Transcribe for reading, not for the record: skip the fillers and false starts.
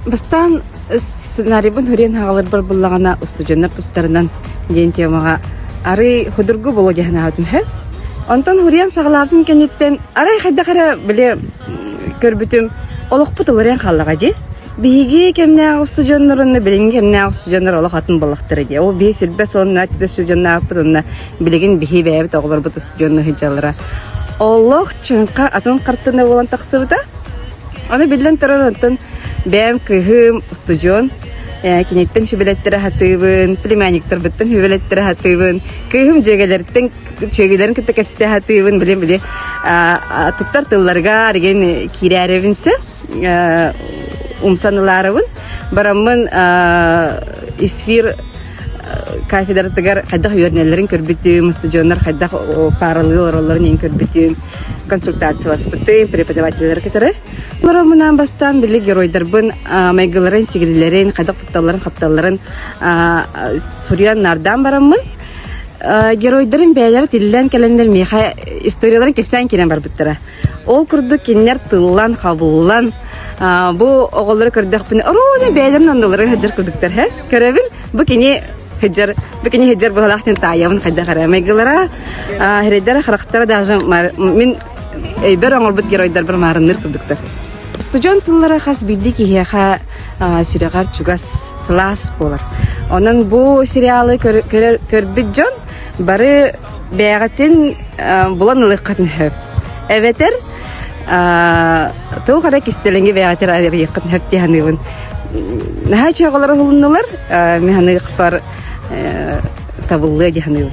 Бастаан сценарийбын суруйан хааларбар буллаҕына устудьуоннар тустарынан диэн темаҕа арый худургу буолуо диэн санаабытым үһү. Онтон суруйан саҕалаабытым кэнниттэн арай хайдах эрэ били көрбүтүм олохпут уларыйан хааллаҕа дии. Биһиги кэмнээх устудьуоннар уонна билиҥҥи кэмнээх устудьуоннар олох атын буоллахтара дии. Ол биһи сүрбэ сылын устудьуоннаахпыт уонна билигин биһи бэйэбит оҕолорбут устудьуонна сылдьаллара. Олох чыҥха атын хартыына буолан тахсыбыта. Аны биллэн турар, онтон бэйэм кыыһым устудьуон, киниттэн сүбэлэттэрэ сатыыбын, племянниктарбыттан сүбэлэттэрэ сатыыбын, кыыһым дьүөгэлэриттэн дьүөгэлэрин кытта кэпсэтэ сатыыбын, били били туттар тылларыгар игин киирээрэбин сөп, умсан ылаарабын. Бараммын исфир кафедратыгар хайдах үөрэнэллэрин көрбүтүм, устудьуоннар хайдах пааралыы олороллорун иһин көрбүтүм, консультацияласпытым, преподавателлэри кытары. Олороммунаан бастаан били геройдарбын майгыларын, сигилилэрин, хайдах тутталларын-хапталларын суруйан наардаан бараммын, геройдарым бэйэлэрэ тиллэн кэлэннэр миэхэ историяларын кэпсээн киирэн барбыттара. Ол курдук кинилэр тыллан, хабыллан, бу оҕолору көрдөхпүнэ, оруона бэйэлэрин оннуларын сылдьар курдуктар һэ. Көрөбүн, бу кини сылдьар, бу кини сылдьар быһалаах диэн таайабын хайдах эрэ. Майгылара, сирэйдэрэ, харахтара даже мин өйбөр оҥорбут геройдарбар маарынныыр курдуктар. Устудьуон сыллара хас биирдии киһиэхэ сүрэҕэр чугас, сылаас буолар. Онон бу сериалы көрбүт дьон бары бэйэҕитин булан ылыаххытын сөп. Эбэтэр туох эрэ кистэлэҥи бэйэҕитин арыйыаххытын сөп дии саныыбын. Наһаа үчүгэй оҕолор уһулуннулар, мин саныахпар табыллыа дии саныыбын.